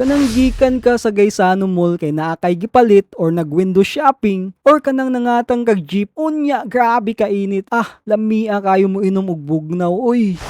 Kanang gikan ka sa Gaisano Mall kay naa kay gipalit or nag window shopping or kanang nangatang kag jeep, unya grabe ka init. Ah, lamia kayo mo inom og bugnaw, oy.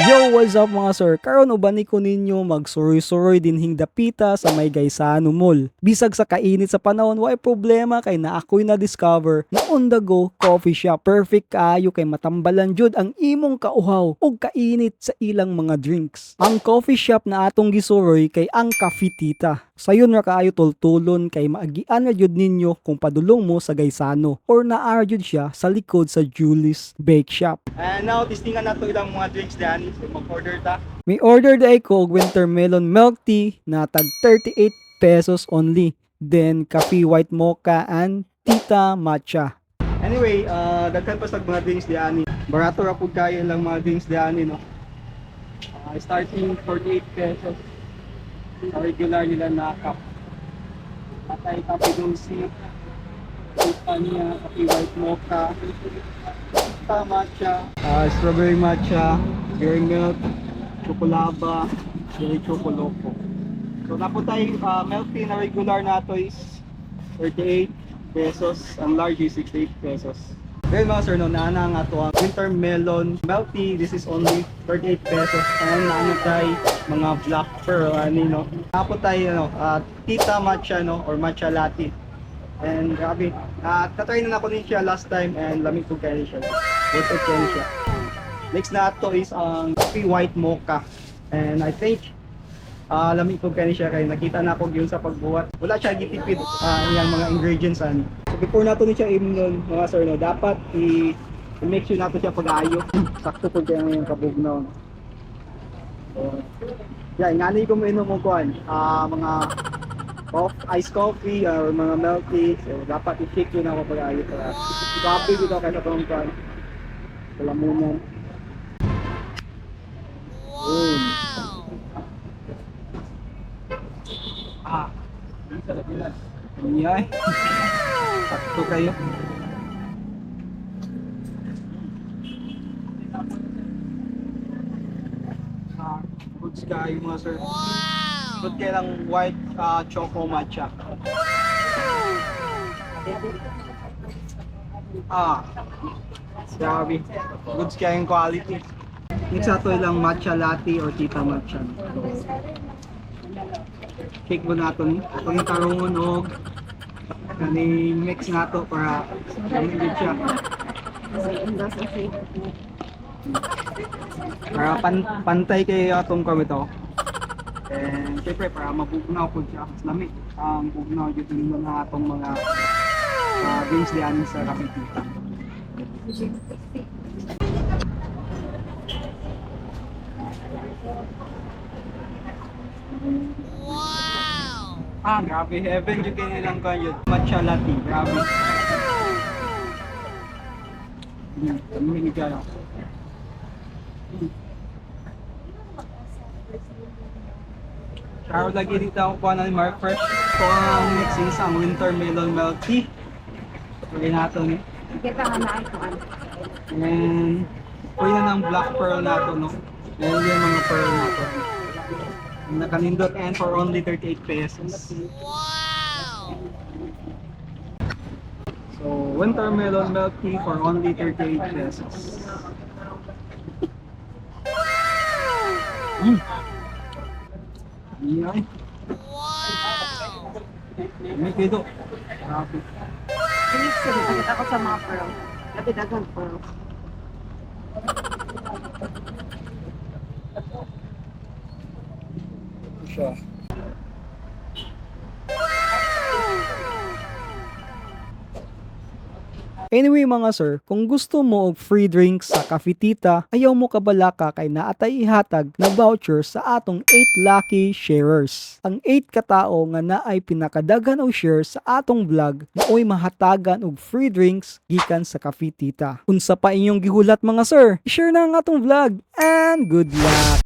Yo, what's up, mga sir? Karon uban ni ko ninyo magsuroy-suroy dinhing dapita sa may Gaisano Mall. Bisag sa kainit sa panahon, way problema kay naa ako'y na-discover na on the go coffee shop. Perfect kaayo kay matambalan jud ang imong kauhaw ug kainit sa ilang mga drinks. Ang coffee shop na atong gisuroy kay ang Cafe Tita. Sayon ra kaayo tultulon kay maagian ra jud ninyo kung padulong mo sa Gaisano or naa jud siya sa likod sa Julie's Bake Shop. And now, testingan nato ilang mga drinks diyan. So, mag-order ta. May order diay ko og winter melon milk tea na tag 38 pesos only. Then coffee white mocha and Tita matcha. Anyway, daghan pa sa mga drinks diyan. Barato ra pud kayo ilang mga drinks diyan, no? Starting 48 pesos sa regular nila na cup. Atay kape dulce, Titania, kape white mocha, Tita matcha, strawberry matcha, berry milk, chocolaba, berry chocoloko. So naputay milk tea na regular nato is 38 pesos. Ang large is 68 pesos. Then, mga sir, no, naana nga to ang winter melon milk tea. This is only 38 pesos. And naana tay mga black pearl, ani, no. Napo tay ano, Tita matcha, no, or matcha latte. And grabe, katry na nako ni siya last time and lamig ko kaya siya. Worth it kaya siya. Next na ato is ang coffee white mocha. And I think lamig ko kaya siya kay nakita na ako yun sa pagbuhat. Wala siya gitipid iyang mga ingredients ani. So before nato ni siya imnon, mga sir, no, dapat i-make sure nato siya pag-ayo. Sakto po kaya ngayong kabugnaw. So, yeah, ngani ko mainom og kuan, mga ice coffee or mga milk tea. So dapat i-shake yun ako pag-ayo para grabe dito kay sa tong kuan. Kalamunan. Wow. Ah, Iya eh. Sakto kayo. Ah, goods kayo, mga sir. Good kayo lang white choco matcha. Ah, grabe. Goods kayo yung quality. Next ato ilang matcha latte or Tita matcha. So, shake mo nato ni. Itong tarungon og kani mix nato para lamig siya. Para pantay kay atong kami to. And syempre para mabugnaw po siya. Mas lami ang bugnaw dito yung mga atong mga drinks diyan sa Cafe Tita. Ah, grabe. Heaven yung kanilang kanyo. Matcha latte. Grabe. Lamig kayo. Charo lagi dito ako kuha ng Mark Fresh. Ito ang next is ang winter melon milk tea. Try nato ni. Kita nga na ito. Ano. And uwi na ng black pearl nato, no? And yung mga pearl nato. Nakanindot and for only 38 pesos. Wow! So, winter melon milk tea for only 38 pesos. Iya eh. Wow! May kido. Grabe. Mix it. Nakita ko sa mga pearl. Labi dagang pearl. Siya. Anyway, mga sir, kung gusto mo og free drinks sa Cafe Tita, ayaw mo kabalaka kay naatay ihatag na voucher sa atong 8 lucky sharers. Ang 8 katao nga naay pinakadaghan og share sa atong vlog maoy mahatagan og free drinks gikan sa Cafe Tita. Unsa pa inyong gihulat, mga sir? I-share na ang atong vlog and good luck!